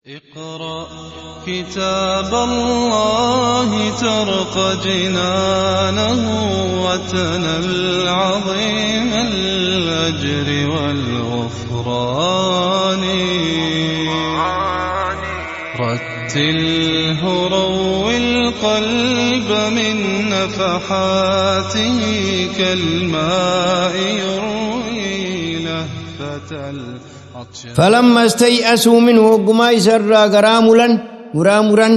اقرأ كتاب الله ترق جنانه وتنل عظيم الأجر والغفران. رتله روي القلب من نفحاته كالماء يروي لهفة العطشان. فلما استيأسوا منه وقما يسرى غراملا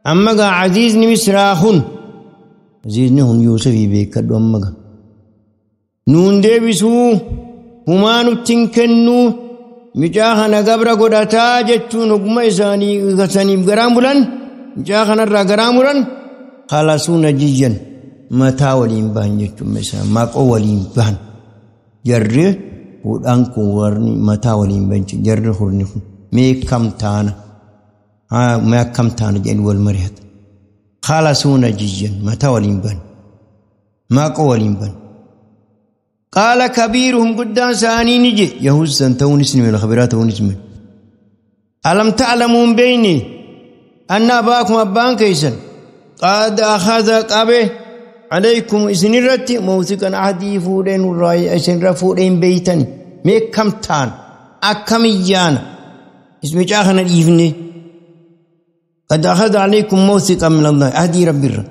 أما عزيز مصراخون عزيز نهم يوسف بيكدو أما نون ديبسو هما نتنكنو مجاهنا قبر قدتا جتون وقما إساني غراملا مجاهنا الرا غراملا خلصون جيجا متى ولين بان جتون مسا ما قولين بان جره ودان kun warni mataa waliin banchi jarri hurni kun mee kam taana haa mee akkam taana jedhan wal mari'ata. Khalasuuna jiyyan mataa waliin ban maaqoo waliin ban. Qaala kabiiruhum guddaan isaanii ni je yahuuzan ta'uunis ni mala kabiraa ta'uunis ni mala. Alam ta'lamuun beeyni anna abaakum abbaan keessan qad akhadha qabe عليكم إسنرتي موثقا عهدي فودين الرأي إسنر فودين بيتني مي كم تان أكميان اسمي جاخنا الإفني قد أخذ عليكم موثقا من الله عهدي ربي الرب.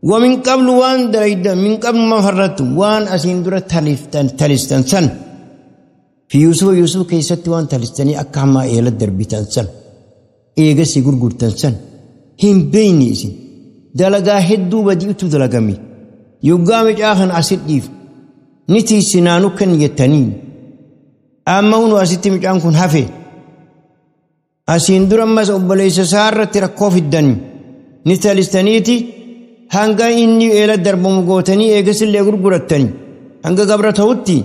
ومن قبل وان دريدا من قبل ما فرطتم وان أسندر تلستن سن في يوسف يوسف كيست وان تلستني أكما إلى الدربيتن سن إيجسي غرغرتن سن هم بيني إسن دلقا هدو بديوتو دلقامي يقامي جاخن أسد ديف نتي سنانو كن يتنين أما هنو أسد مجان كن هفي أسين درمس أبليس سارة تركوف الدني نتالستنيتي هنگا إني إلى درب مغوتني إيغسل لغرغرتني هنگا قبرتهوتي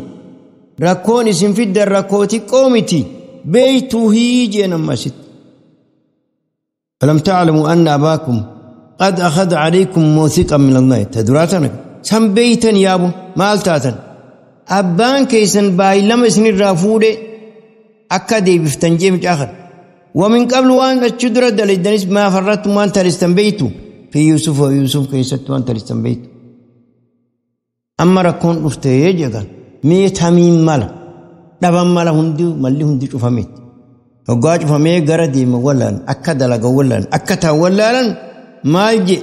ركون اسم في الدر ركوتي قومتي بيتو هيجي نمست. ألم تعلموا أن أباكم قد أخذ عليكم موثقا من الله تدراتنا سم بيتا يابو مالتاتا أبان كيسن باي لما سن الرافودة أكادي بفتنجيم آخر. ومن قبل وأن أتشدر دلدنس ما فرطتم وأن تلستن بيتو في يوسف ويوسف كيست وأن تلستن بيتو. أما ركون رفتي ميت همين مالا دبان مالا هندي مالي هندي شوفميت وقاج فمي غردي مولان أكد لقولان أكتا ولان مالجي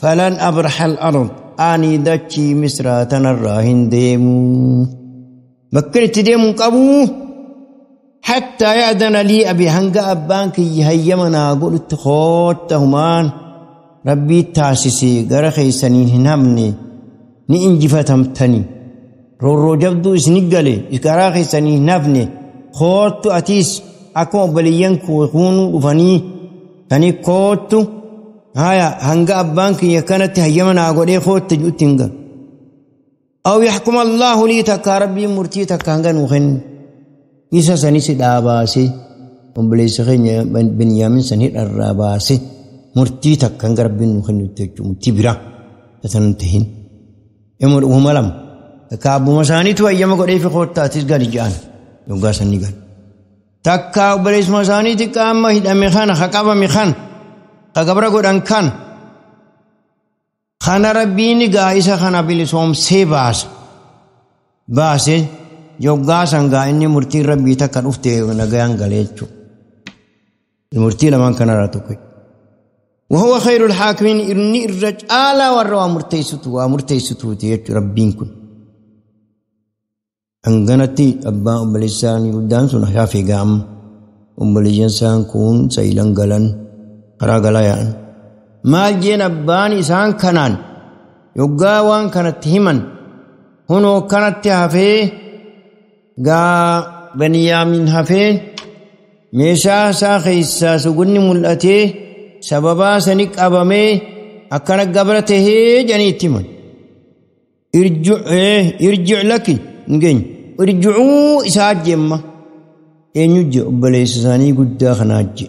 فلن أبرح الأرض أني دتشي مصر تنراهن ديمو بكرت ديمو قبو حتى يأذن لي أبي هنگا أبانك يهيمنا قلت خوتهمان ربي تاسسي غرخي سنين هنمني ني انجفتمتني رورو جبدو اسنقلي غرخي سنين نفني خوت أتيس أكو بلينكو يكونوا وفني فني كوتو هايا هنگا أبانك يكنت هيمنا قولي خوت تجوتنغا أو يحكم الله لي تكا ربي مرتي تكا هنگا نوخن إيسا سنيسي داباسي ومبليس خين بنيامين سنير الراباسي مرتي تكا هنگا ربي نوخن تجو مرتي برا تتنتهين يمر أمالم تكا أبو مساني تو أيام قولي في خوت تاتيس قالي جان يوغا سني قال تكا وبليس مساني تكا أما هيد أمي خان خكابا مي خان قبر قدان كان خان ربيني غايسا خان بلسوم سي باس باس يوغا سانغا اني مرتي ربي تكن افتي نغيان غليچو المرتي لمن كان راتوكي وهو خير الحاكمين اني الرجال وروا مرتيستو ومرتيستو تيچ ربين كن انغنتي ابا بلسان يودان سن شافي غام ام بلجن كون سيلان غلن karaa maal jeen abbaan isaan kanaan yoggaa waan kanatti himan hunoo kanatti hafee gaa Beniyaamin hafee meeshaa isaa keessaa sugunni mul'atee sababaa sani qabamee akkana gabra tahee jedhanii itti himan. Irjic laki hin geenye irjicuu isaa jemma eenyu je obboleessa isaanii guddaa kanaa je.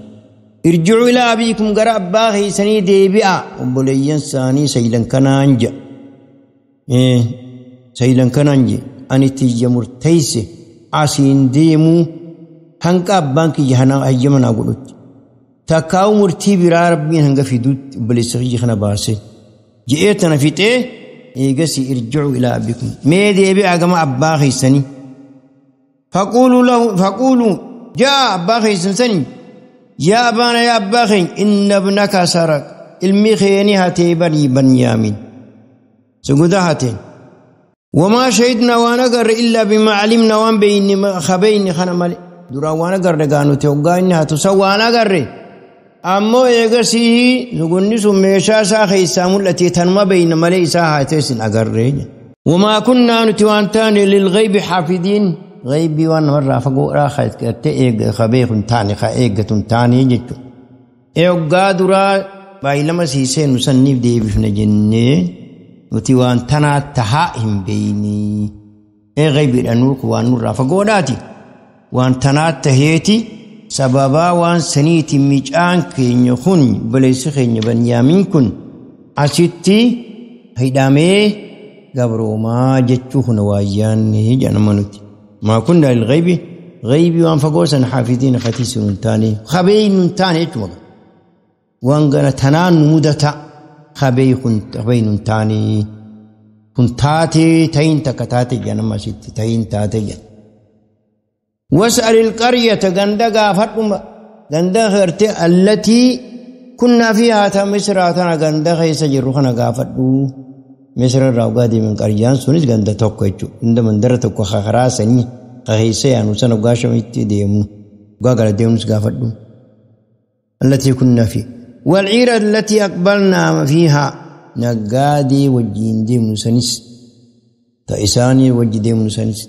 ارجعوا إلى أبيكم قرأ باغي سني ديبئة وبلين ساني سيلن كنانج إيه سيلن كنانج أني تيجي مرتيس عسين ديمو Hanga abbaan kiyya hayyama naa godhutti. Takkaa'u murtii biraa rabbiin hanga fiduutti obboleessa kiyya kana baase. Je'ee tana fixee eegasii irji'u ilaa abbikum. Mee deebi'aa gama abbaa keessanii. Faquuluu jaa abbaa keessan sanii yaa abaana yaa abbaa keenya inna ibnaka saraq ilmi keeni hatee banii Banyaamiin. Sugudaa hateen. وما شهدنا ونقر إلا بما علمنا وان بين خبين خنا مالي درا ونقر قانو توقع إنها تسوى نقر أمو يقسيه نقول نسو ميشا ساخي سامو التي تنمى بين مالي ساها تيسن أقر وما كنا نتوانتان للغيب حافظين غيبي وان مرة فقو راخت كتئ خبيخ تاني خائقة تاني جتو إيقا درا بايلما سيسين مسنف دي بفن جنة nuti waan tanaa tahaa hin beeynii. Ee gaybiidha nuuku waan nurraa fagoodhaati. Waan tanaa taheeti sababaa waan saniiti micaan keenya kun obboleessi keenya Banyaamiin kun asitti hidhamee gabroomaa jechuu kuna waayyaanni jedhama nuti. Maa kunna lilghaybi ghaybii waan fagoo san xaafidiina katiisi nun taane kabeeynu hin taane jechuudha. Waan gana tanaan nu mudata. Kabee taanii kun taatee tayin takka taate jedhama asitti tayin taate jedha. Was'al ilqaryata ganda gaafadhuma ganda garte allatii kunnaa fiihaa ta Misraa tana ganda keessa jirru kana gaafadhu. Misra irraa dhugaa deeman qaryaan sunis ganda tokko jechuudha. Ganda mandara tokko karaa sanii keessa yaanu sana dhugaa shamitti deemu dhugaa gara deemus gaafadhu. Allatii kunnaa fiihaa. والعيرة التي أقبلنا فيها نقادي وجين ديم سنس تإساني وجي ديم سنس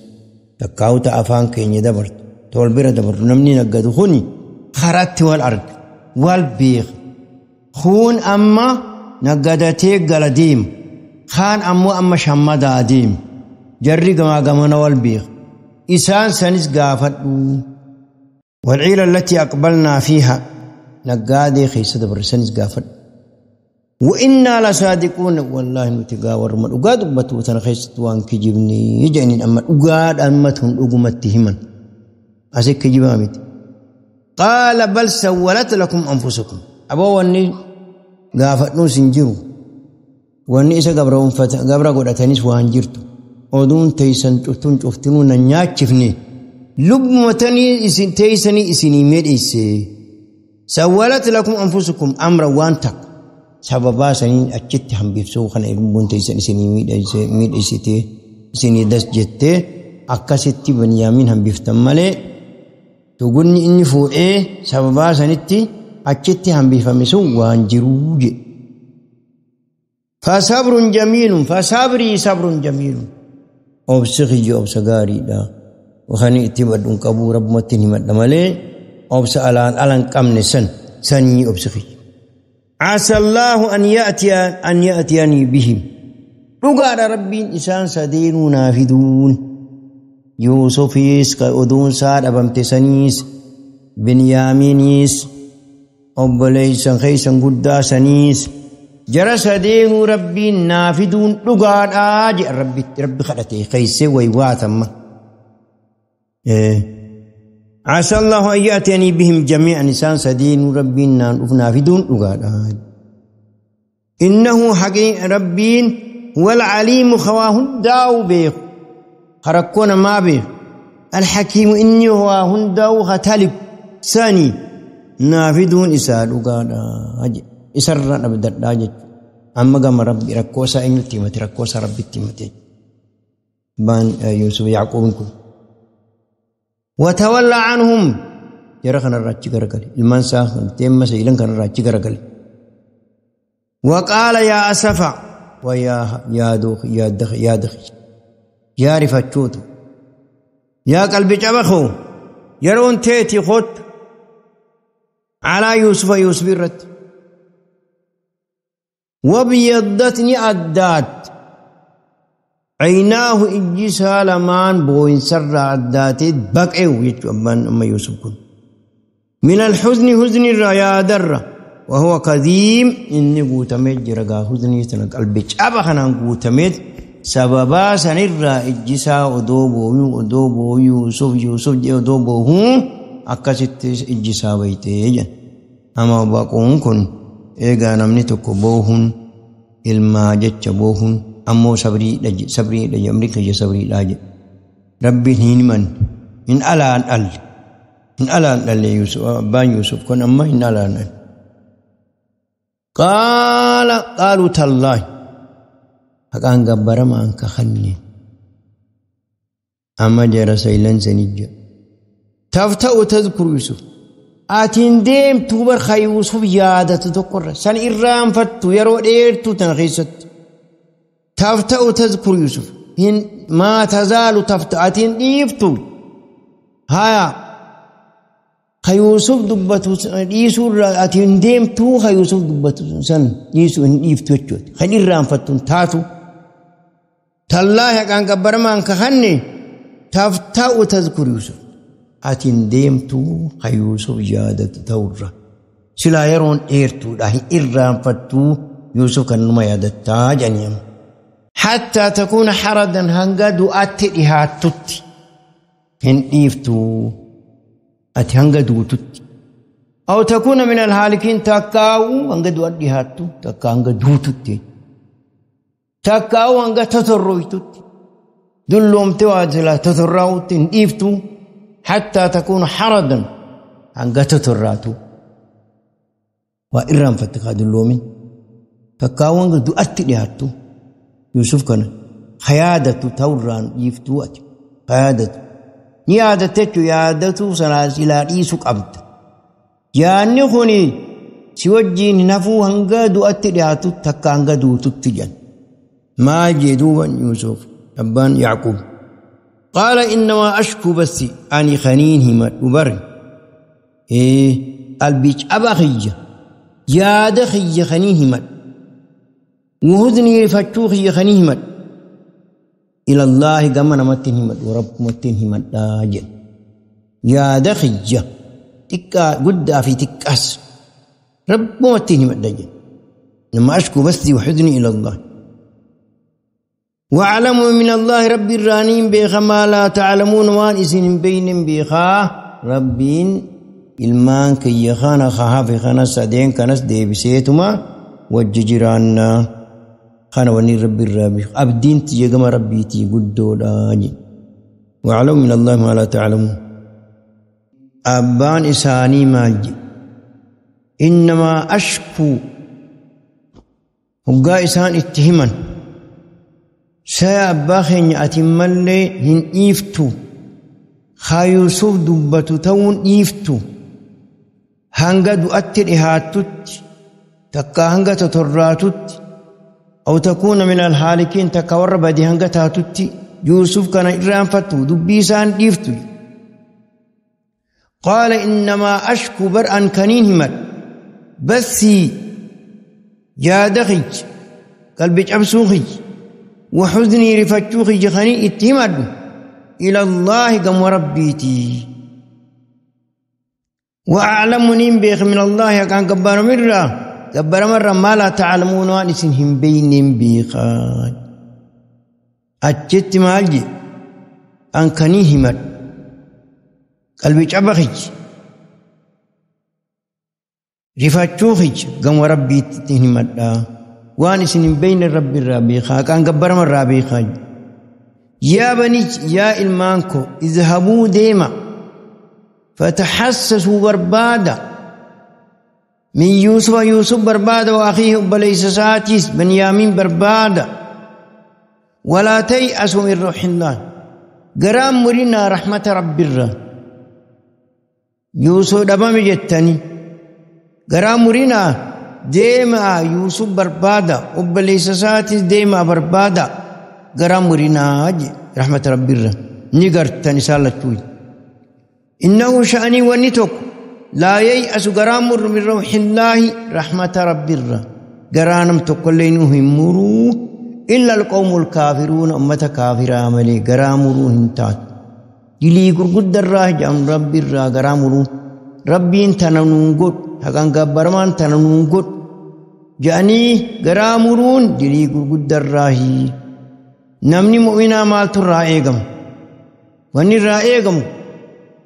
تكاوت أفان كين دبرت تول بيرة دبرت نمني نقاد خوني خرات والأرض والبيغ خون أما نقادتي قلديم خان أمو أما شمدا ديم جري قما قمنا والبيغ إسان سنس قافت والعيرة التي أقبلنا فيها نقادي خيسة برسنس قافل وإنا لصادقون والله نتقاور من أقاد أبتوتنا خيسة وان كجبني يجعني أما أقاد أمتهم أقمتهما أسيك كجبامت قال بل سولت لكم أنفسكم أبو أني قافت نوس انجروا وأني إسا قبر قد وان جرتو ودون تيسن تفتنون نياتشفني لبمتني إسن تيسني إسني ميد إسي سولت لكم أنفسكم أمرا وانتك سببا سنين أجت هم بيفسو خنا إلمون تيسن سنين ميد إسيتي سنين دس جتة أكستي بنيامين هم بيفتمالي تقولني إني فوق إيه سببا سنتي أجت هم بيفمسو وانجروج فصبر جميل فصبري صبر جميل أبسخي أبسغاري دا وخني اتبادون كابو رب متني مدمالي أبس ألان ألان كم نسن سني أبسخي عسى الله أن يأتيني بهم رجال ربي إنسان سدين نافذون يوسفيس كأدون سار أبمتسنيس بنيامينيس أبليسن خيسن قدا سنيس جرى سدين ربي نافذون رجال آج ربي ربي خلته خيس ويواتم إيه عسى الله أن يأتيني بهم جميعا إنسان سدين ربي نافذون أقال إنه حقيق ربين هو العليم خواهن داو بيخ خرقونا ما بيخ الحكيم إني هو داو ختالب ثاني نافذون إسال أقال إسر أبدا داجت أما قام ربي ركوسا إن تيمتي ركوسا ربي تيمتي بان يوسف يعقوب وتولى عنهم جرخنا الراتش غرقل المنسا تيم سيلن كان الراتش غرقل وقال يا أسفا ويا يا دوخ يا دخ يا دخ يا رفتشوتو يا قلبي جبخو يرون تيتي خط على يوسف يوسف الرت وبيضتني أدات عيناه إجيسها لمان بوين سر عداتي بقعوا يتوبان أما يوسف كن من الحزن حزن الريا درة وهو قديم إني قوتميت جرقا حزني تنك قلبي أبخنا قوتميت سببا سنرى إجيسا أدوبو أدوبو يوسف يوسف أدوبو Akkasitti ijji isaa baytee jedhan. Amma baquun kun eegaa namni tokko boohuun ilmaa jecha boohuun ammoo sabriidha sabriidha amri kiyya sabriidha jedhe. Rabbiin hin himanne hin alaan dhalle hin alaan dhalle Yuusuf abbaan Yuusuf kun amma hin alaan dhalle. Qaala qaaluu tallaahi haqaan gabbaramaan kakanne amma jara saylan sanijja. Tafta'u tadhkuru Yuusuf atiin deemtuu barka Yuusuf yaadatu tokkorra san irraanfattu yeroo dheertuu tana keessatti. Tafta'u tadhkuru Yuusuf hin maa tazaalu tafta atiin dhiiftu haya ka Yuusuf dubbatu dhiisuurra atiin deemtuu ka Yuusuf dubbatu san dhiisuu hin dhiiftu jechuudha. Kan irraanfattu hin taatu. Tallaahi haqaan gabbaramaan kakanne tafta'u tadhkuru Yuusuf atiin deemtuu ka Yuusuf yaadatu ta'urra silaa yeroon dheertuudha hin irraanfattuu Yuusuf kan numa yaadattaa jedhanii. Hattaa takuuna haradan hanga du'aatti dhihaattutti hin dhiiftuu ati hanga duututti. Aw takuuna min alhaalikiin takkaa'uu hanga du'aatti dhihaattu takka hanga duututti takkaa'uu hanga totorrooytutti dulloomte waa silaa totorraa'utti hin dhiiftuu. حتى تكون حردا hanga totorraatu waa irraanfatte kaa dulloomin takkaa'uu hanga du'atti dhihaattu Yuusuf kana ka yaadatu ta'urraan dhiiftuu ati ka yaadatu ni yaadatte jechuun yaadatu sanaa silaa dhiisu qabda. Yaadni kuni si wajjiin hin hafuu hanga du'atti dhihaatu takka hanga duututti jedhan. Maal jee duuba Yuusuf abbaan Yaaqub. Qaala innamaa ashkuu bassi ani kaniin himadhu bari. Qalbii caba kiyya yaada kiyya kaniin himadhu. Wuhudnii rifachuu kiyya kaniin himadhu. Ilallaahi gama namatti hin himadhu rabbumatti hin himadhaa jedhe. Yaada kiyya xiqqaa guddaa fi xiqqaas rabbumatti hin himadha jedhe. Nama ashkuu bassi wuhudnii ilallah. وأعلم من الله ربي الرانين بيخا ما لا تعلمون وان إسن بين بيخا ربين ilmaan kiyya kana hafe kana sadeen kanas deebiseetuma wajji jiraannaa kana wanni rabbi irraa beeku abdiin tiyya gama rabbiitii guddoodha jedhe. وأعلم من الله ما لا تعلمون. أبان إساني مال إنما أشكو هقا إسان اتهما سيا أباخين أتمنى هن إيفتو خا يوسف دبتو تون إيفتو هنگا دؤتر إهاتت تكا هنگا تطراتت أو تكون من الهالكين تكا وربدي هنگا تاتت يوسف كان إرام فتو دبيسان إيفتو. قال إنما أشكو برأن كنين بس يا دخج قلبي أبسوخي وحزني رفتوخي جخني اتمد إلى الله قم وربيتي وأعلم نين بيخ من الله كان كبار مرة كبار مرة ما لا تعلمون وانسهم بين بيخان أجت مالجي أن كنيهمت قلبي أبخج رفتوخج قم وربيتي تهمت وانسهم بين الرب الرابيخا كان كبار مرة رابيخا. يا بني يا إلمانكو اذهبوا ديما فتحسسوا بربادا من يوسف يوسف بربادا وأخيه بليس ساتيس بنيامين بربادا ولا تيأسوا من روح الله قرام مرنا رحمة رب الرا يوسف دبام جتني قرام مرنا ديما يوسف بربادا وبليس ساتيس ديما بربادا قرام مرنا رحمة رب الرا نقرتني سالتوي إنه شأني ونتك لا ييأس قرام من روح الله رحمة رب الرا قرانم تقلينه مرو إلا القوم الكافرون أمة كافرة عملي قرامرو هنتات يلي قرقد الراه جام رب الرا قرامرو ربي انتنونقود هكان قبرمان تنونقود جاني قرامرون يلي قرقد الراهي نمني مؤمنا مالت الرائقم وني الرائقم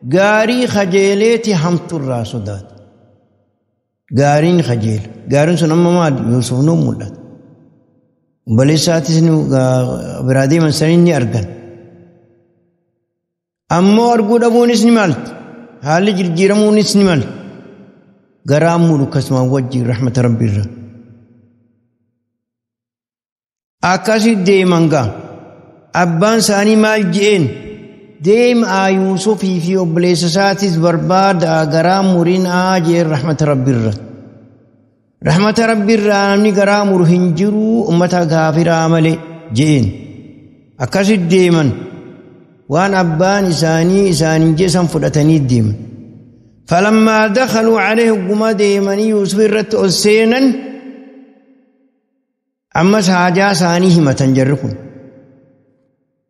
Gaarii kajeeleeti hamturraa sodaata. Gaariin kajeela. Gaariin sun amma maali? Yuusuf nu mul'ata. Obboleessaatis biraa deeman saniin ni argan. Ammoo arguu dhabuunis ni malti. Haalli jijjiiramuunis ni malti. Garaan mulu akkasumaan wajjin rahmata rabbiirra. Akkasi deeman gaa. Abbaan isaanii maal je'een? Deemaa Yuusufii fi obboleessa isaatis barbaadaa garaa murinaa jeen rahmata rabbiirra. Rahmata rabbiirraa namni garaa muru hin jiru ummata kaafiraa malee jeen. Akkasi deeman waan abbaan isaanii isaaniin jeesan fudhatanii deeman. Falammaa dakhaluu alayhi guma deemanii Yuusuf irratti ol seenan ammas haajaa isaanii himatan jarri kun.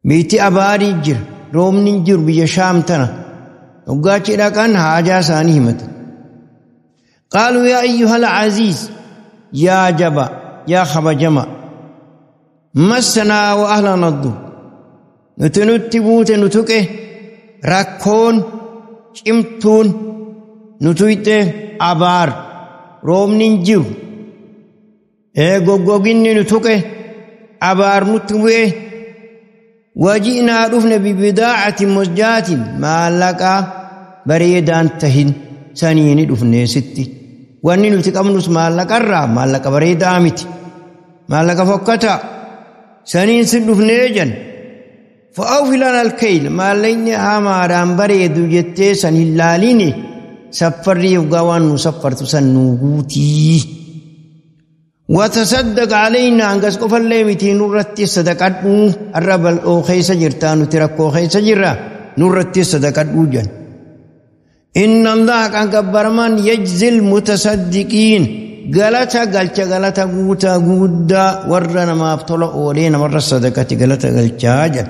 Biitti abaarii jira. Roobni hin jiru biyya Shaam tana. Hoggaachi dhaqan haajaa isaanii himatan. Qaaluu yaa ayyuhal aziiz yaa jaba yaa kabajama massanaa wa ahlana dur nuti nutti buute nu tuqe rakkoon cimtuun nu tuyxe abaar roobni hin jiru goggoginni nu tuqe abaar nutti bu'e. وجئنا دفن ببضاعة مزجاة ما لقى بريدان تهن سنين دفن ستي واني نتقمنس ما لقى الرا ما لقى بريدا مت ما لقى فكتا سنين سن دفن جن فأوفي لنا الكيل ما لين هاماران بريد جتي سن لاليني سفري وقوان سفرت سنوغوتي وتصدق علينا أنقص قفل ليمتي نورتي صدقات الرب الأوخي سجرتا نتركو خي سجرا نورتي صدقات جن إن الله كان كبرمان يجزي المتصدقين غلطة غلطة غلطة غوتا غودا ورنا ما ابتلوا أولين مرة صدقات غلطة غلطة جن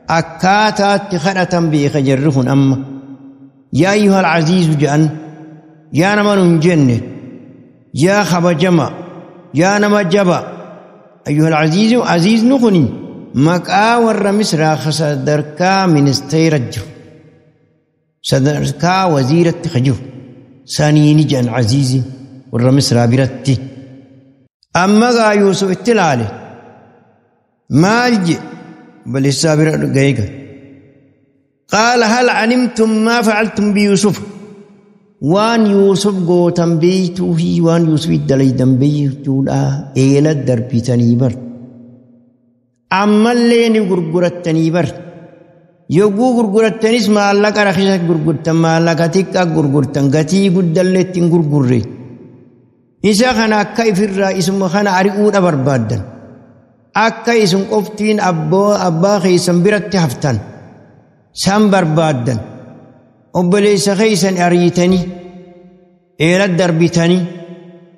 أكاتا تخرة بيخ جرهن أما يا أيها العزيز جن يا نمن جنة يا خبجما يا نما جبا أيها العزيز عزيز نخني مكا ور مصر خصدركا منستيرج صدركا وزيرة خجو سانيني جان عزيزي ور مصر برتي أما غا يوسف اتلالي مالج بل السابر غيغ قال هل علمتم ما فعلتم بيوسف وان يوسف غوتن بيتو هي وان يوسف دليدن بيتو لا ايلا دربيتني بر املين غرغرتني بر يغو غرغرتنيس مالك رخيص غرغرتن مالك تيكا غرغرتن غتي غدلتين غرغري إذا خنا كيف الرئيس ما خنا أريود أبربادن أكا إسم قفتين أبا خيسن برت هفتن سام بربادن أبليس خيسن أريتني إلى الدربتني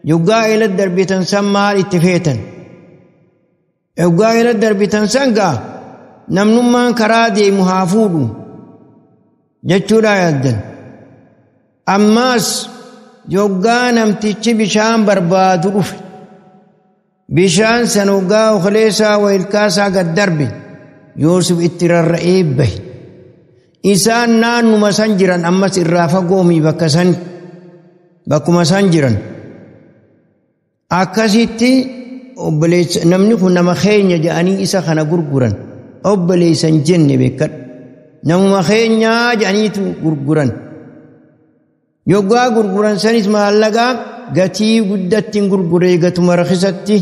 يقا إلى الدربتن سمال اتفيتن يقا إلى الدربتن سنقا نمنمان كرادي مهافودو جتشورا يدن أماس يقا نمتش بشان بربادو رفي بشان سنوغا وخليسا وإلكاسا قد دربي يوسف اترار به إسان نانو مسنجرا أمس الرافة قومي بكسن بكو مسنجرا أكاسيتي أبليس نمنكو نمخين يجاني إسا خنا قرقرا أبليس جن بكر نمخين يجاني قرقرا يقا قرقرا سنس مالغا غتي قدتين قرقري غتما رخصتي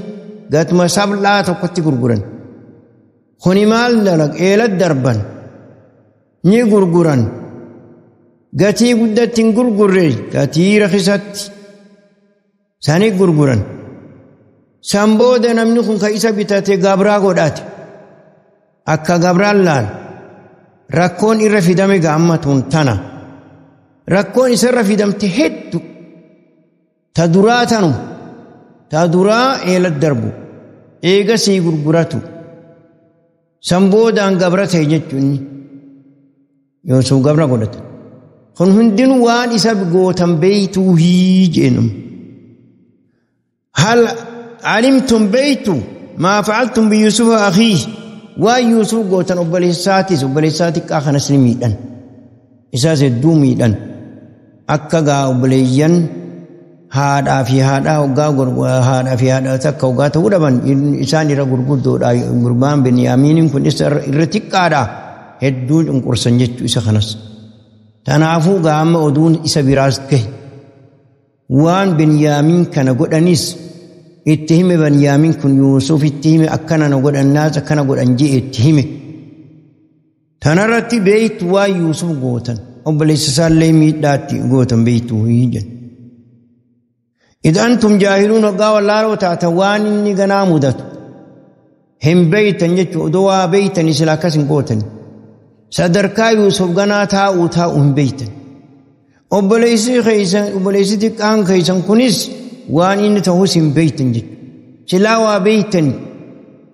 غتما سبلا تقتي قرقرا خني مال دلق إلى الدربان ني غرغران غتي قدتين غرغري غتي رخصت ساني غرغران سامبود نمني خن كايسا بيتاتي غابرا غودات اكا غابران لال راكون إرفيدامي غامتون تانا راكون إسرفيدامتي هدو تدوراتانو تدورا إلى الدرب إيغا سي غرغراتو سامبودان غابرا تيجتوني يوسف غبرا قولت خن هندن وان إساب قوتن بيتو هيجنم هل علمتم بيتو ما فعلتم بيوسف أخيه وان يوسف قوتن أبليساتي أبليساتي كاخنا سنميدن Isaas hedduu miidhan. Akka gaa obboleeyyan haadhaa fi haadhaa hoggaa haadhaa fi haadha takka hoggaa ta'uu dhaban isaan irra gurguddoodha. Gurbaan Biniyaamiiniin kun isa irra xiqqaadha. Hedduu cunqursan jechuu isa kanas. Tanaafuu gaa amma oduun isa biraas gahe. Waan Biniyaamiin kana godhanis itti hime. Biniyaamiin kun Yuusuf itti hime, akkana na godhan naas akkana godhan jee itti hime. Tanarratti beeytu waan Yuusuf gootan obboleessa isaallee miidhaatti gootan beeytu jedhan. إذ أنتم جاهلون hoggaa wallaaloo taatan waan inni ganaa mudatu hin beeytan jechuu. Odoo waa beeytan sila akkas hin gootan. Sadarkaa Yuusuf ganaa taa'uu taa'u hin beeytan. Obboleessi keeysan, obboleessi xiqqaan keeysan kunis waan inni ta'us hin beeytan jechuudha. Silaa waa beeytan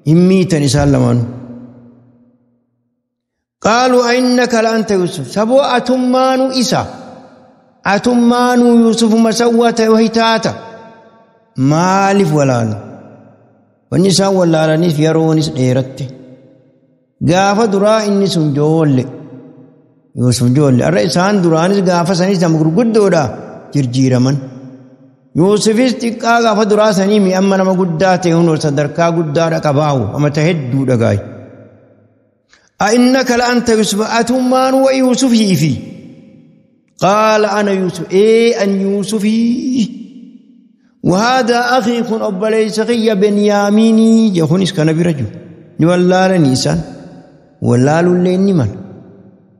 hin miitan isaan lamaanuu. قالوا أئنك لأنت يوسف saboo atummaanuu isa, atummaanuu Yuusuf masawwata wahitaata. Maaliif walaalu? Wanni isaan wallaalaniif yeroonis dheeratte. Gaafa duraa inni sun joolle, Yuusuf joolle. Arra isaan duraanis gaafa sanis nama gurguddoodha jirjiiraman. Yuusufis xiqqaa gaafa duraa sanii mi amma nama guddaa ta'e hunoo sadarkaa guddaadha qabaawu amata hedduudha gaayi. أئنك لأنت يوسف أتمان ويوسف في؟ قال أنا يوسف، إيه أن يوسفي، وهذا أخي كن أبليس خي بنياميني يخونس كان برجل ولا نيسان ولا لين من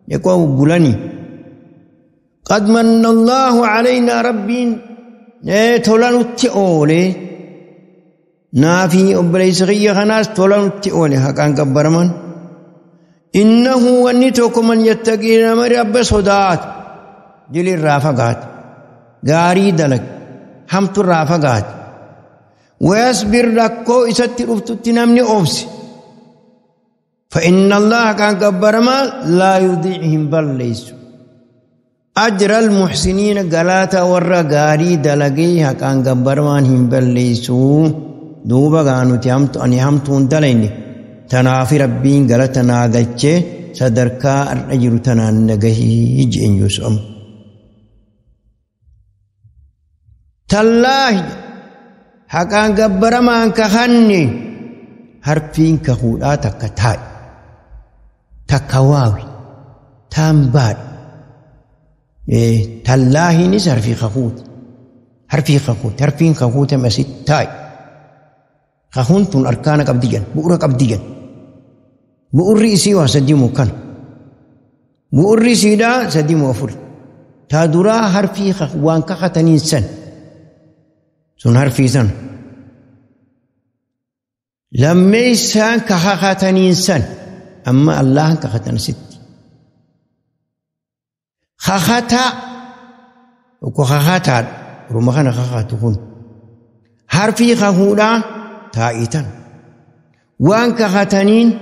يقوى بلاني. قد من الله علينا ربي تولانو تئولي نافي أبليس خي خناس تولانو تئولي هكان كبرمان. إنه ونتوك من يتقي نمر رب صدات جل الرافقات غاري دلك حمت الرافقات ويصبر لكو إسات رفتت نمني أوبس فإن الله كان كبرما لا يضيعهم بل ليس أجر المحسنين غلاتا ور غاري دلقي كان كبرمان هم بل ليسو دوبا غانو تيامت أني همتون دليني تنافي ربين غلطنا غلچه صدركا الرجل تنان نغهي جين يوسف. تالله حقان غبرمان كخني حرفين كخودا تكتاي تكواوي تامباد تالله نس حرفي خخوت حرفي خخوت حرفين خخوت مسيت تاي خخون تون أركان قبديا بؤرة قبديا بؤري سيوا سديمو كان بؤري سيدا سديمو أفر تادورا حرفي خخوان كختنين سن سن حرفي سن لما يسان كختنين سن أما الله كختن ست خختا وكخختا رمخنا خخاتون حرفي خخودا تايتان وان كختنين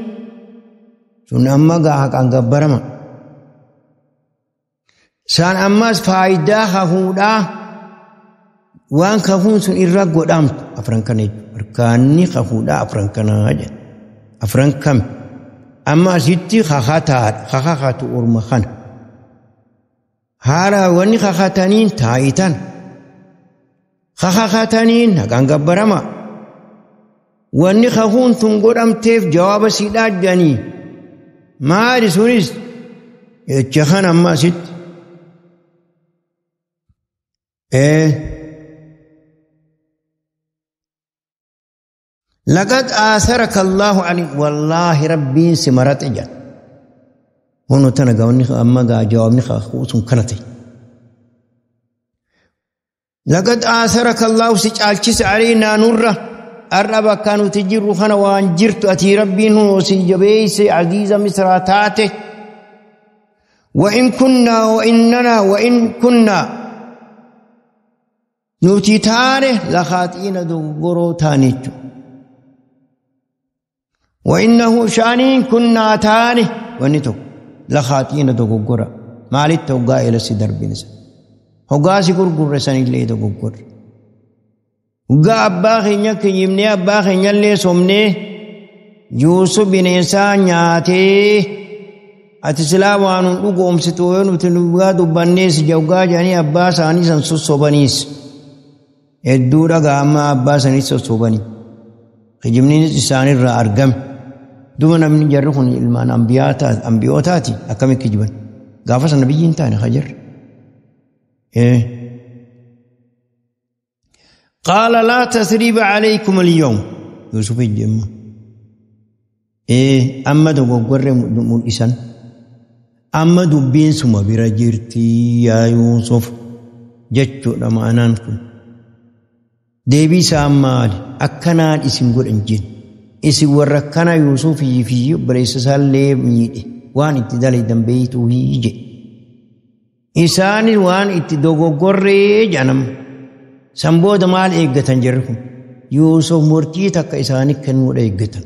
سن أما قاهك أن قبرما سان أماس فايدة خفودا وان خفون سن إرق قدامت أفرنكني أركاني خفودا أفرنكنا هجا أفرنكم أما ستي خخاتار خخاتو أرمخان هارا واني خخاتنين تايتان خخاتنين أن قبرما واني خفون سن قدامتف جواب سيدات جاني ما سونيس يتشخن أما ست إيه لقد آثرك الله علي والله ربي سمرت إجا هونو تنقى أما جوابني خاخوص كنتي لقد آثرك الله سجالتس علينا نوره الرب كانوا تجروا خنا وانجرت أتي ربي نوسي عزيز مصر تاته وإن كنا وإننا وإن كنا نوتي تاره لخاطئين دغرو تانيچو وإنه شانين كنا تاره ونتو لخاطئين دغرو مالت توغا إلى سدر بنس هغاسي غرغر سني لي دغرو هغا أبا خينيا كيمني أبا خينيا لي سومني يوسف بن إنسان نياتي Ati silaa waan nun dhugoomsitu yoo nuti dhugaa dubbannees jawgaa jedhanii abbaa isaanii san sossobaniis. Hedduu dhagaa amma abbaa isaanii sossobanii. Kijibniinis isaanirraa argame. Duba namni jarri kun ilmaan ambiyootaati akkamitti kijiban. Gaafa sana biyyi hin taane hajarri. قال لا تثريب عليكم اليوم يوسف الجمة أما دوغور ملئسان أما دبين سما برجرتي يا يوسف جتشو لما أنانكم ديبي سامال أكنان اسم قول إنجين اسم وركنا يوسف في بريس سالي ميدي وان اتدالي دنبيتو هيجي إساني وان اتدوغور جنم سنبود مال إيجتن جركم يوسف مرتي تك إساني كنور إيجتن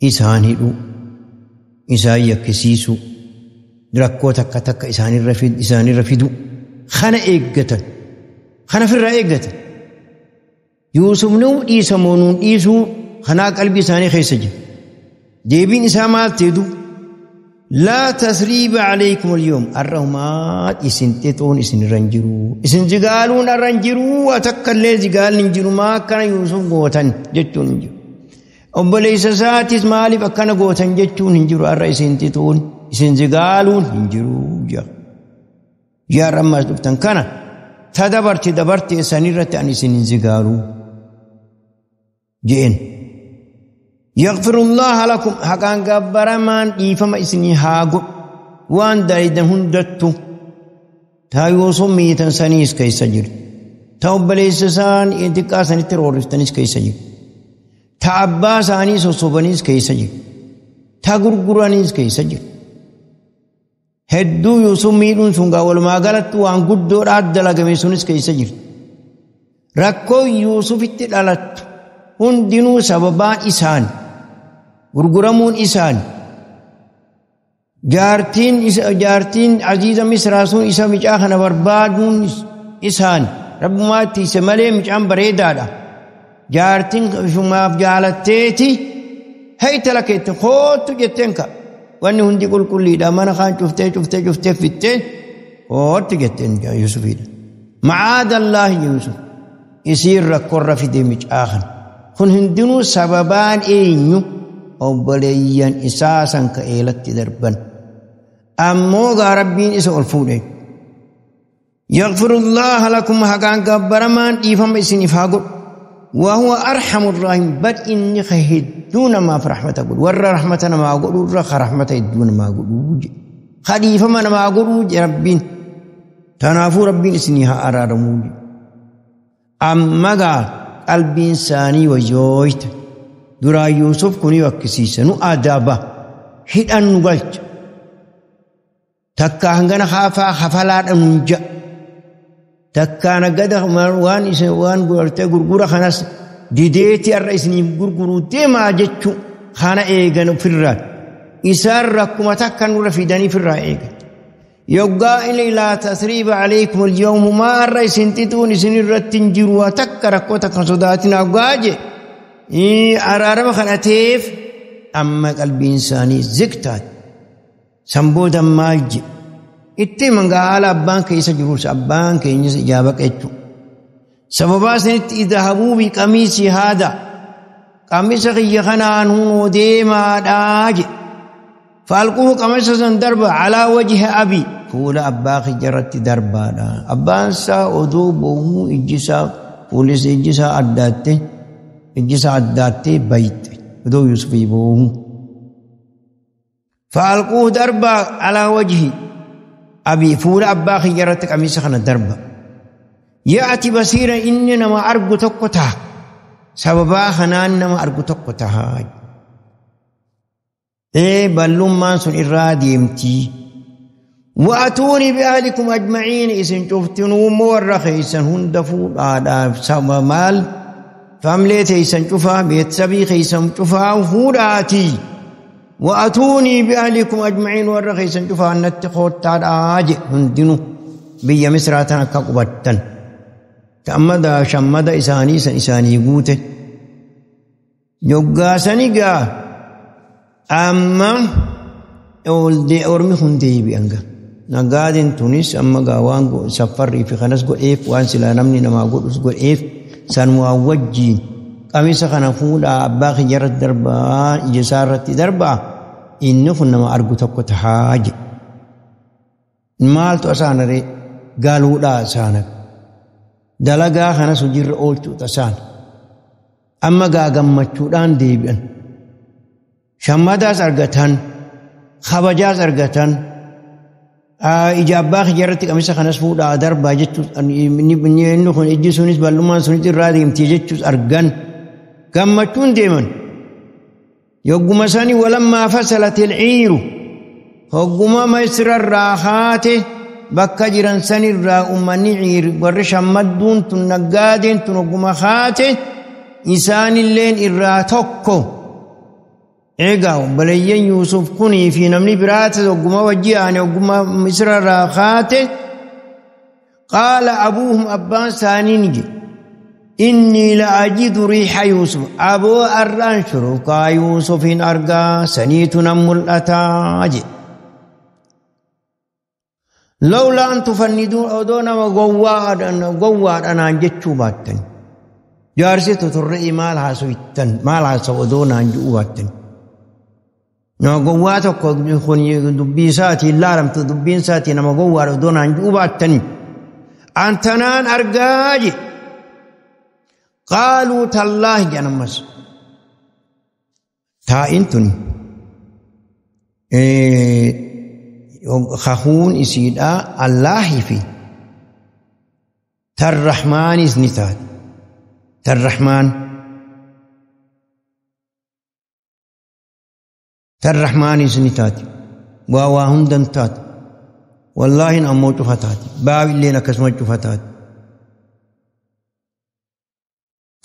إساني دو إساني يكسيسو ركو تك تك إساني رفيد إساني رفيدو خنا إيجتن خنا في الرأي إيجتن يوسف نو إيسامونون إيسو خنا قلبي إساني خيسج ديبين إسامات تدو لا تثريب عليكم اليوم الرحمات إسنتتون إسن رنجرو إسن زغالون الرنجرو وتكلل زغال ننجرو ما كان يوسف غوتن جتون ننجرو أبليس ساتيس مالي فكان غوتن جتون ننجرو الر إسنتتون إسن زغالون ننجرو يا يا رماز دفتن كان تدبرت دبرت إسانيرت أن إسن زغالو جئن يغفر الله لكم حقان غبرمان إيفما إسني هاغو وان دايدن هندتو تا يوسف ميتن سنيس كيسا جير تا أبليس سان إنتقا سني ترورستنيس كيسا جير تا أبا ساني سوسوبنيس كيسا جير تا غرغرانيس كيسا جير هدو يوسف ميدون سنغا والما غلطو وان قدو راد لغمي سنيس كيسا جير ركو يوسف اتلالت hundinuu sababaan isaan gurguramuun isaan jaartiin aziiza misraa sun isa micaa kana barbaaduun isaan rabbumaatti isa malee micaan bareedaadha jaartiin ishumaaf jaalatteeti haytala keette koottu jetteen ka wanni hundi qulqulliidha mana kaan cuftee cuftee cuftee fitteen koottu jetteen Yuusufiidha macaadallaahi Yuusuf isiin rakkoorra fide micaa kana kun hundinuu sababaan eenyu obboleeyyan isaa san ka'eelatti darban ammoo gaa rabbiin isa ol fuudhe yaghfirullaaha lakum haqaan gabbaramaan dhiifama isiniif haa godhu وهو أرحم الراحمين بل إني خهدون ما في رحمة قل ور رحمة ما قل ور رحمة يدون ما قل خليفة ما قل ربين تنافو ربين إسنيها أرارموج أما قال قلبين ساني وجويت درا يوسف كوني وكسيسنو آدابا هيد أن نقلت تكا هنغنا خافا خفلات أنجا تكا نقد وان وان قرت غرغرة خناس ديديتي الرئيس نيم غرغرو تيما جتشو خانا إيغن في الرا إسار ركما تكا نور في داني في الرا إيغن يوغا إلي لا تثريب عليكم اليوم ما الرئيس انتتون سن الرتنجروا تكا ركو تكا صداتنا وغاجي أرارم خناتيف أما قلبي إنساني زكتات سنبودا مالجي itti mangaala abbaan keessa jirus abbaan keenyas ijaaba qechu sababaa sanitti idhabuu bi qamiisii haada qamisa kiyya kanaan hunoo deemaadhaa jedhe faalquhu qamisa san darba alaa wajhi abi fuula abbaa kiyya irratti darbaadha abbaan isaa oduu boohuu ijjisaa fuulis ijjisaa addaatte ijjisaa addaattee bayte oduu Yuusufii boohuu faalquhu darba alaa wajhi أبي فول أبا خيرتك أميس خنا دربا يأتي بصيرا إني نما أرجو تقطع سببا خنان نما أرجو تقطع إيه بلوم ما سن إرادي امتي وأتوني بأهلكم أجمعين إسن شفتنو مورخ إسن هندفو آداب سما مال فامليت إسن شوفا بيت سبي إسن شوفا فوراتي وأتوني بأهلكم أجمعين والرخيصا شوفا أن التخوت آج هندنو بيا مصر كقبتن تأمد شمد إساني إساني قوته يقاسني قا أما Ormi kun deebi'an gaa. Naggaadeen tunis amma gaa waan safarrii fi kanas godheef waan silaa namni namaa godhus godheef san waan wajjiin qamisa kana fuudhaa abbaa kiyya irratti darbaa ija isaa irratti darbaa inni kun nama argu tokko tahaa jedhe. Maaltu asaana ree galuudhaa asaana. Dalagaa kanas hojiirra oolchuudha asaana. Amma gaa gammachuudhaan deebi'an. Shammadaas argatan, kabajaas argatan, ija abbaa kiyya irratti qamisa kanas fuudhaa darbaa jechuus inni kun ijji sunis bal'ummaan sunis irraa deemti jechuus argan gammachuun deeman. Yogguma sani walammaa fasalat ilciiru hogguma Misrarraa haate bakka jiran sanirraa uummanni ciir warri shammadduun tun naggaadeen tun hogguma haate isaanilleen irraa tokko. Egaa obboleeyyan Yuusuf kunii fi namni biraati hogguma wajji aane hogguma Misrarraa haate qaala abuuhum abbaan isaanii ni jedhe innii la ajidu riixa Yuusuf aboo arraan shuruqaa Yuusufin argaa saniitu nan mul'ataa jedhe. Lawlaa an tufanniduun odoo nama gowwaadhanaan jechuu baattan jaarsi totorre'ii maal haasawittan maal haasawu odoo naan ji'uu baattan. Nama gowwaa tokko kun dubbii isaatiin laalamtu dubbiin isaatii nama gowwaadha odoo naan ji'uu baattan. Antanaan argaa jedhe. Qaaluu tallaahi jedhan ammas. Taa'in tun kahuun isiidhaa Allaahii fi tarrahmaanis ni taate. Tarrahmaan. Tarrahmaanis ni taate. Waa waa hundan taate. Wallaahin ammoo cufa taate. Baabilleen akkasuma cufa taate.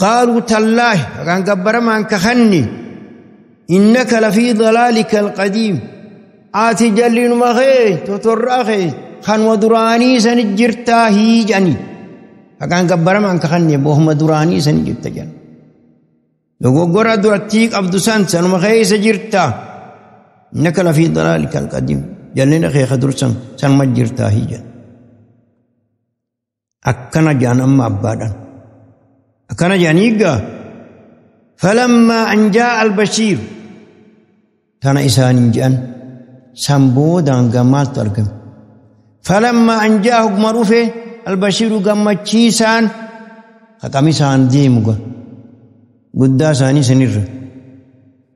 Qaaluu tallaahi haqaan gabbaramaan kakanni innaka lafii dalaalika alqadiim ati jallinuma kee totorraa kee kanuma duraanii sani jirtaa hiijani haqaan gabbaramaan kakanni bohuma duraanii sani jirta jedhan. Dogoggora durattii qabdu san sanuma keessa jirtaa innaka lafii dalaalika alqadiim jallina kee ka dursan sanuma jirtaa hiijan. Akkana jedhan amma abbaadhaan. Akkana jedhanii gaa falammaa an jaa'a albashiir tana isaaniin jedhan san boodaan gaa maaltu argame. Falammaa an jaa'a hoguma dhufe albashiiru gammachiisaan haqamisaan deemu gaa guddaa isaanii sanirra.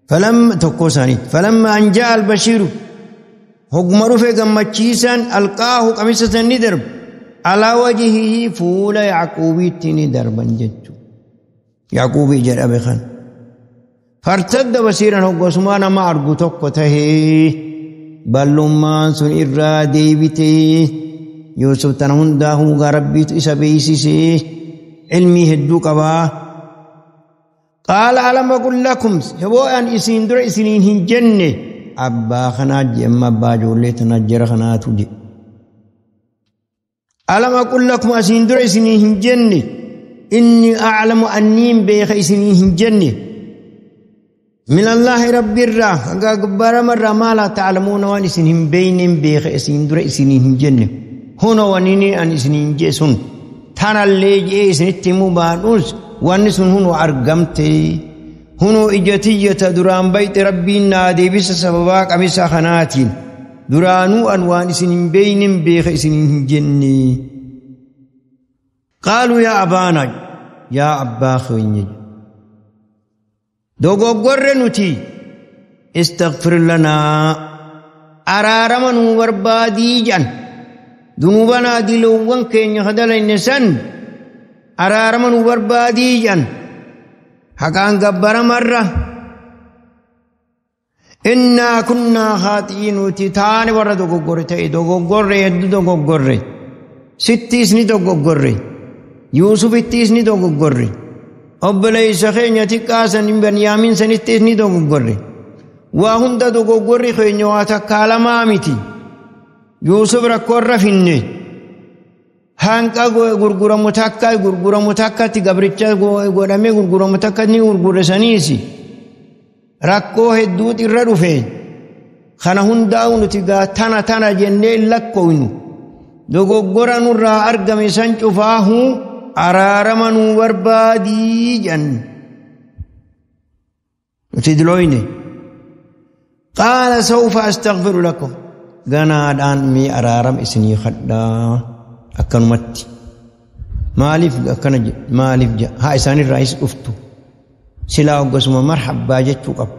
Falamma tokkoo isaaniitti falammaa an jaa'a albashiiru hoguma dhufe gammachiisaan alqaahu qamisa san ni darba. Alaa wajhihi fuula Yacquubiitti ni darban jechuudha. Yacquubii jedhame kan. Fartadda basiiran hoggasumaa nama argu tokko tahee bal'ummaan sun irraa deebitee Yuusuf tana hundaa huugaa Rabbiitu isa beeksisee ilmii hedduu qabaa. Qaala alam aqul lakum hoboo an isiin dura isiniin hin jenne abbaa kanaa jee amma abbaa ijoollee tanaa jara kanaatu jee. Alam aqul lakum asiin dura isinii hin jenne inni a'lamu anniin beeka isinii hin jenne min Allaahi Rabbiirraa hanga gabbaramarraa maa laa ta'lamuuna waan isin hin beeyneen beeka isiin dura isinii hin jenne hunoo wanni an isiniin jee sun tanallee jee isinitti himuu baadhuus wanni sun hunoo argamte hunoo ija tiyyata duraan bayxe Rabbiin naa deebisa sababaa qamisa kanaatiin duraanuu an waan isin hin beeynen beeka isiniin hin jenne. Qaaluu yaa abaanaa yaa abbaa keenya dogoggorre nuti istaghfir lanaa araarama nuu barbaadii jedhan dunuubanaa diloowwan keenya hadalayne san araarama nuu barbaadii jedhan haqaan gabbaramarra innaa kunnaa khaaxi'ii nuti taane warra dogoggorre ta'e dogoggorre hedduu dogoggorre sittiis ni dogoggorre Yuusufittiis ni dogoggorre obboleessa keenya xiqqaa san Benyaamiin sanittiis ni dogoggorre waa hunda dogoggorri keenya waa takkaa lamaa miti Yuusuf rakkoorra finne hanqa gurguramu takka gurguramu takkatti gabricha godhamee gurguramu takka ni gurgurre saniisi rakkoo hedduutu irra dhufe Kana hundaa'u nuti gaa tana tana jennee lakkoofnu. Dogoggora nurraa argame san cufaahu araarama nuu barbaadii jennu. Nuti dilooyne. Qaala sawfa astaghfiru lakum. Ganaadhaan mee araaram isinii kadhaa akkanumatti. Maaliif akkana jedhe? Maaliif jedhe? Haa isaanirraayis dhuftu. Silaa hoggasuma marhabbaa jechuu qabu.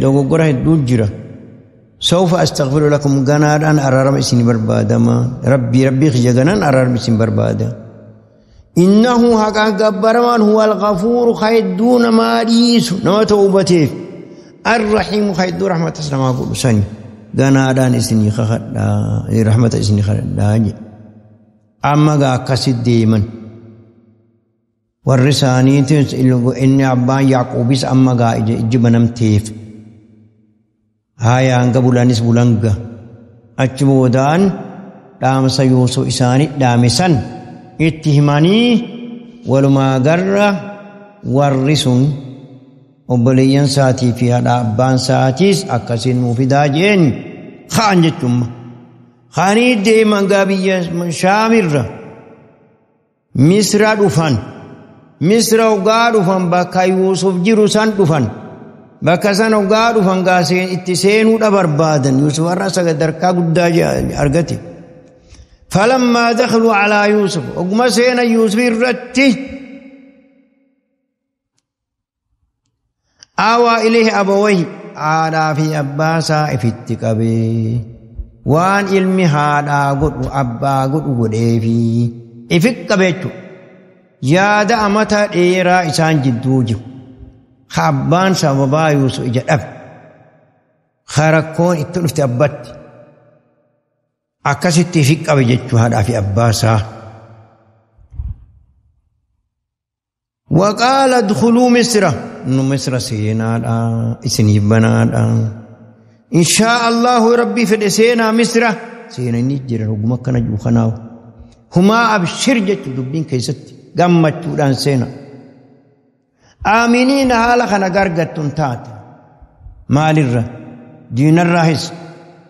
Dogoggora hedduu jira. Sawfa astaghfiru lakum ganaadhaan araarama isin barbaadama. Rabbii rabbii kiyya ganaan araarama isin barbaada. Innahu haqaan gabbaramaan huwa al-ghafuuru hedduu namaa dhiisu nama tawbateef. Ar-rahiimu hedduu rahmatas namaa godhu sani. Ganaadhaan isinii kakadhaa rahmata isinii kadhadhaa jedhe. Amma gaa akkasitti deeman. Warri isaaniitis inni abbaan Yaaquubis amma gaa iji banamteef. Haaya hanga bulanis bulanga. Achi boodaan dhaamsa Yuusuf isaanii dhaame san itti himanii walumaa garra warri sun obboleeyyan isaatii fi haadha abbaan isaatiis akkasiin nuu fidaa jeen ka'an jechuudha. Ka'anii deeman gaa biyya Shaamirra Misra dhufan. Misra hoggaa dhufan bakka Yuusuf jiru san dhufan. Bakka san hoggaa dhufan gaa itti seenuudha barbaadan. Yuusuf har'a sadarkaa guddaa argate. Falammaa dakhaluu alaa Yuusuf. Oguma seena Yuusuf irratti aawaa ilayhi abawayhi haadhaa fi abbaa isaa ifitti qabee waan ilmi haadhaa godhu abbaa godhu godheefi ifitti qabee jechuudha. Yaada amata dheeraa isaan jidduu jiru. Abbaan sababaa Yuusuf ija dhabe. Rakkoon itti dhufte abbatti. Akkasitti ifi qabe jechuu haadhaa fi abbaa isaa. Waqaala udkhuluu Misra. Nu Misra seenaadha. Isiniif banaadha. Inshaa Allahu Rabbii fedhe seenaa Misra. Seena inni jira oguma akkana jiru kanaawu. Humaa abshir jechuu dubbiin keessatti. Gammachuudhaan seena. Aaminiin haala kana gargattuun taate. Maalirra? Diinarraahis.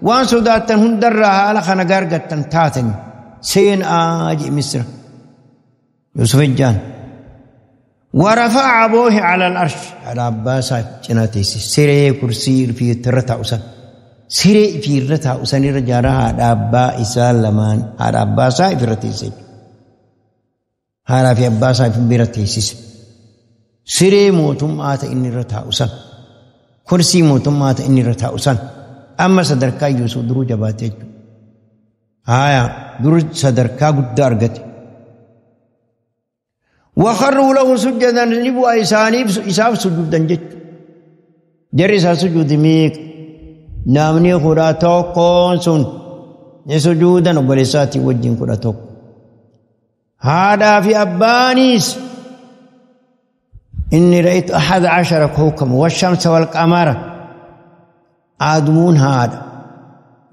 Waan sodaattan hundarraa haala kana gargattan taatan seenaa jee Misra. Yusuf ejjaan. ورفع أبوه على العرش. على عباس جناتيس سري كرسي في الرتا أسن. سري في الرتا أسن رجالها على أبا إسال لمان على عباس في الرتيس. هذا في عباس في الرتيس. سري موتم آت إني رتا أسن. كرسي موتم آت إني رتا أسن. أما صدركا يوسف درو جباتي. آية درو صدركا قد أرغت. وخروا له سجدا نبوا إساف سجودا جت. جرس سجود ميك نامني خدا توكون سن سجودا وبرساتي وجين خدا توك. هذا في أبانيس إني رأيت 11 كوكب والشمس والقمر آدمون هذا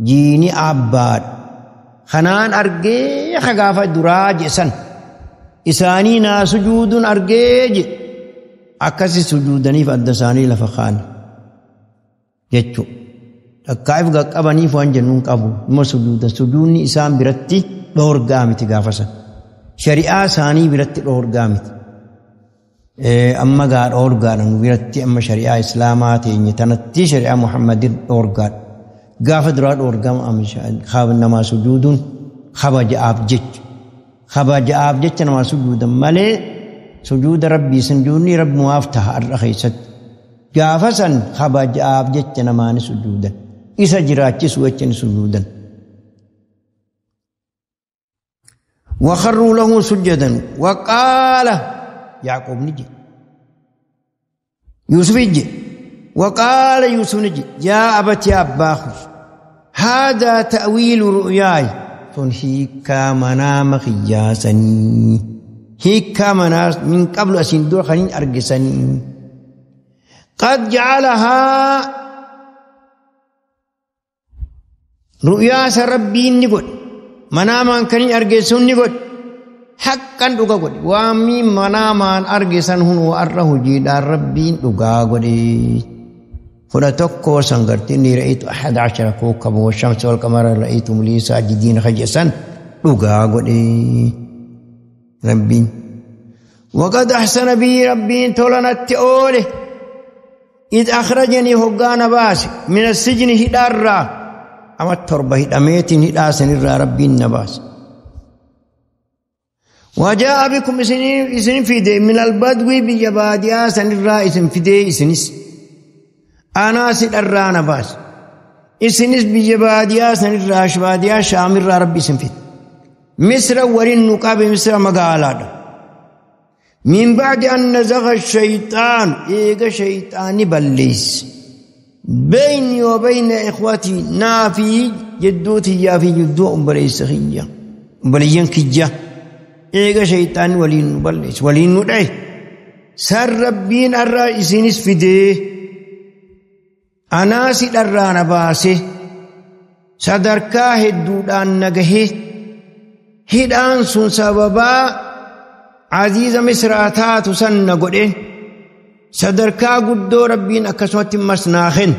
جيني أباد خنان أرجي خقافة دراج سن إساني نا سجود أرجيج أكسي سجودني فأدساني لفخان جتشو أكايف قابني فان جنون قابو ما سجود سجودني إسان برتي دور قامتي قافسا شريعة ساني برتي دور قامتي أما قال أورغان برتي أما شريعة إسلامات تنتي شريعة محمد أورغان قاف دراد أورغان أم خاب نما سجود خبج آب جتش خبج آب جتش نما سجود ملي سجود ربي سنجوني رب موافتح الرخيصة قافسا خبج آب جتش نما سجودا إسا جراتش وجن سجودا وخروا له سجدا وقال يعقوب نجي يوسف نجي وقال يوسف نجي يا أبت يا أباخ هذا تأويل رؤياي هيكا منام خياسني هيكا منام من قبل أسين دور خلين أرجسني قد جعلها رؤيا ربي نقول مناما كنين أرجسون نقول حقا dhuga godhe waamii manaamaan arge san hunoo arra hojiidhaan rabbiin dhugaa godhe. 11 san gartee inni رأيت 11 كوكبا والشمس والقمر رأيتهم لي ساجدين خجسا dhugaa godhe rabbiin. وقد أحسن بي ربين tola natti oole إذ أخرجني hoggaa na baase من السجن hidhaarraa ama 7 hidhameetiin hidhaa sanirraa rabbiin na baase. وجاء بكم isin fide من البدو biyya baadiyaa sanirraa isin fidee isinis anaas hidharraa na baase isinis biyya baadiyaa sanirraa baadiyaa shaamirraa rabbi isin fide. Misra waliin nu qabe Misra magaalaadha. من بعد أن نزغ الشيطان إيغا شيطاني بليس بيني وبين إخوتي نافي جدوتي يا في جدو أمبليس خيا أمبليين كجا إيغا شيطان ولين بليس ولين ندعي سر ربين الرئيسين فديه أنا سيدران باسي صدركا هدودان نغهي هدان سن سببا عزيز مصر تاتو سن قده صدركا قدو ربين أكسوات مسناخن.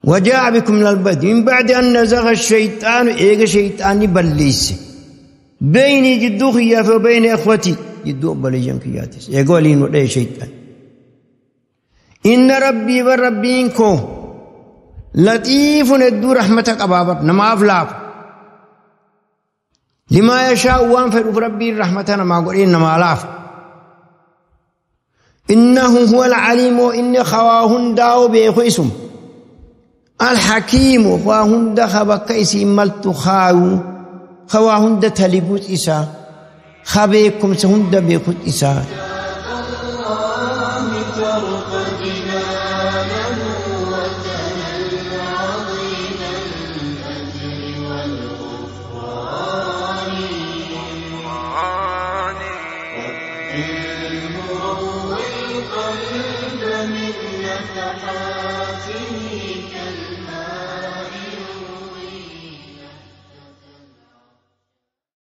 وجاء بكم من البدو من بعد أن نزغ الشيطان إيغا شيطاني بليس بيني جدو خياف وبين إخوتي جدو بليجن كياتس يقولين ودي شيطان. إن ربي وربينكو لطيف الدو رحمتك أبابر نما أفلاف لما يشاء وان ربي رحمتنا ما قولين نما لاف. إنه هو العليم إن خواهن داو بيخو اسم الحكيم خواهن دا خبك اسم ملت خاو خواهن دا تلقوت إسا خبيكم سهن دا بيخو إسا. المروي القلب من نفحاته.